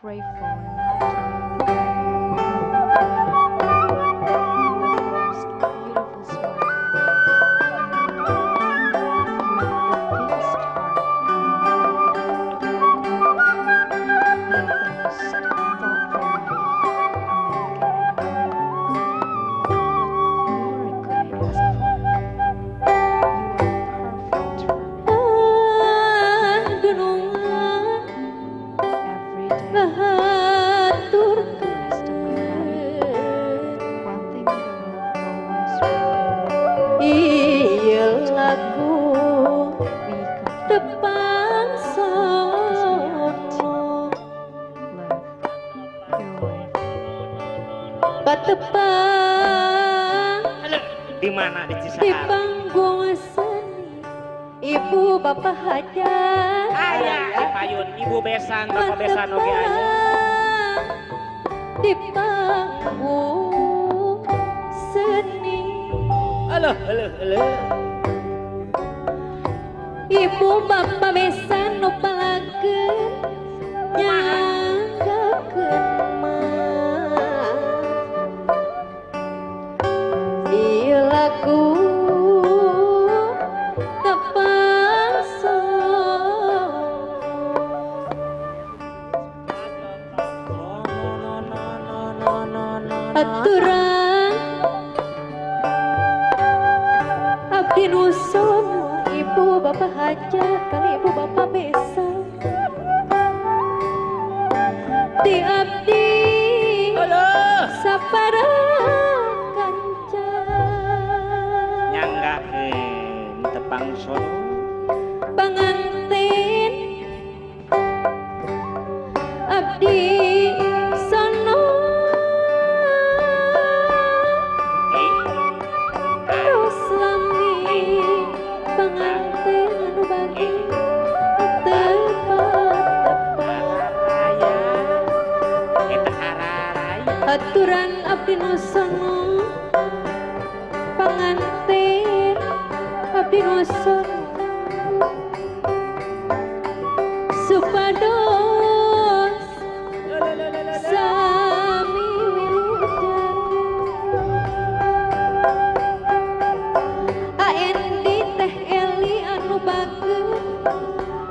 pray for in lifetime. You have the most beautiful smile. You have the biggest heart. You have the most thoughtful mind a man can have. What more could I ask for? You are perfect for me. Every day, for the rest of my life, one thing I will always remember. Iya lagu We complete tepang because we are a team. sono Love, your wife. Patepang Di mana di di Cisaat? panggung seni ibu bapak hajat Aya di payun ibu besan, bapak besan oge aya. Patepang di panggung seni Aduh, aduh, aduh. ibu bapak besan nu palageun nyanggakeun mah ieu lagu tepang sono aturan abdi nu sono ibu bapak hajat kali ibu bapak besan ti abdi Aduh. sapara kanca Nyanggakeun tepang sono. Pangantin abdi sono terus lami pangantin anu bagi tepat-tepat Raya. Eta araraya. aturan abdi nu sono pangantin abdi nu sono supados sami wilujeng Aendi teh Eli anu bager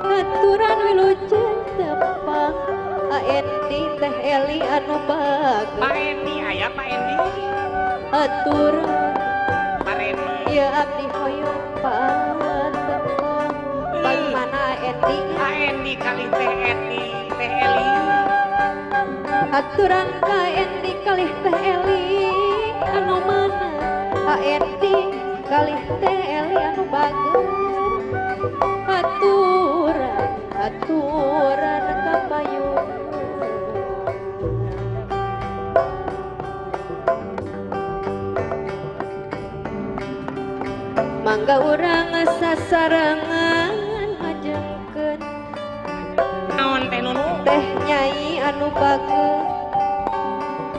aturan wilujeng tepang Aendi teh Eli anu bager Pak Endi aya Pak Endi. Aturan Pak Reni. ya abdi hoyong patepang bagaimana Endi Pak Endi kali teh Eti teh Eli. Aturan ka Endi kalih teh Eli anu mana Endi kalih teh Eli anu bager aturan aturan kapayun mangga urang sasarengan majengkeun Naon teh Nunu? Teh nyai anu bager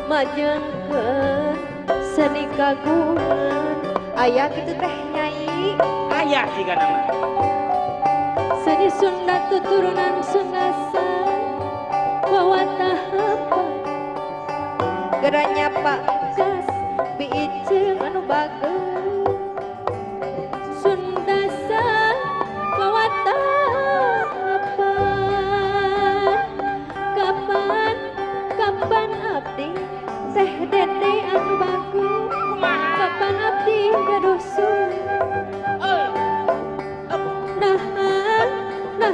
majengkeun seni kagungan aya kitu teh nyai Aya siga nama. Seni Sunda tuturunan Sundasan wawatahapan geranya Pak Gas biiceung anu bager Sundasan wawatahapan kapan kapan abdi teh dede anu bager Kumaha? Kapan abdi gaduh nah nah nah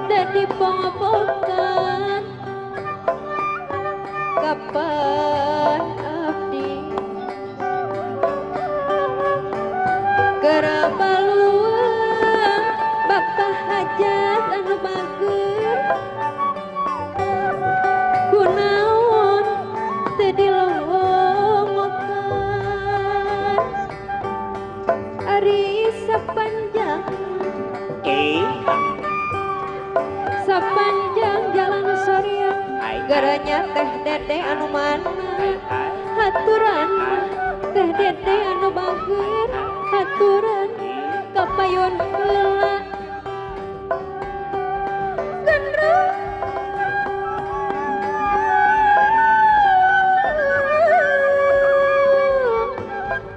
dadi pongopokan kapan abdi gerabaluang bapak hajat anu bager kunaon teu dilongokan ari sepanjang sepanjang jalan Soria garanya teh dede anu mana aturan teh dede anu bager aturan kapayun heula.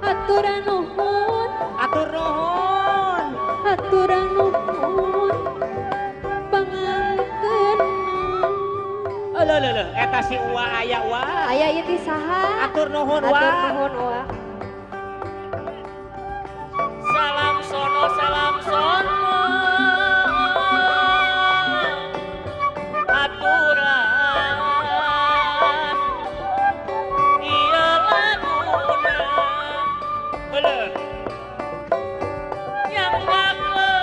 Aturan nuhun, atur nuhun, aturan nuhun, pangangkeun. Alah alah, eta si Uwa aya Uwa. Aya ieu ti saha? Atur nuhun Uwa. Atur nuhun Uwa. Salam sono, salam sono. Aturan ieu laguna. Bener. Yang banget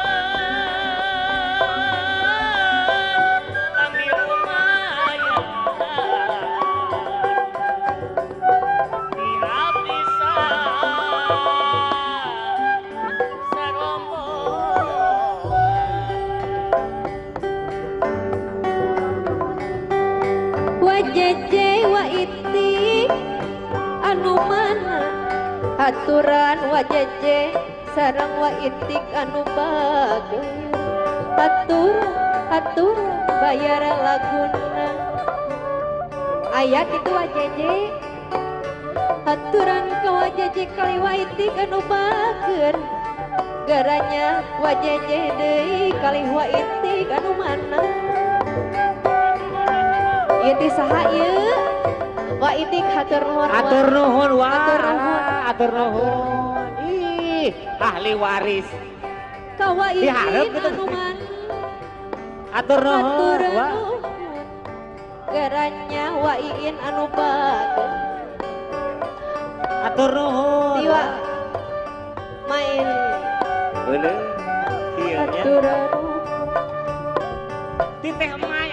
kami lumayan di abdi sarombongan. Wajeje wa itik anu mana aturan wajeje sareng wa itik anu bager aturan aturan bayar laguna aya kitu wajeje aturan ka wajeje kali wa itik anu bager garanya wajeje deui kali wa itik anu mana ieu teh saha ieu wa itik hatur nuhun. Atur nuhun wa. Atur nuhun. Atur nuhun. Ih, ahli waris. Ka wa itik Diharep gitu. anu mana Atur nuhun atur wa. nuhun garanya wa iin anu bager Atur nuhun. Tiwa main Bener. Kieu nya. atur nuhun Ti teh mai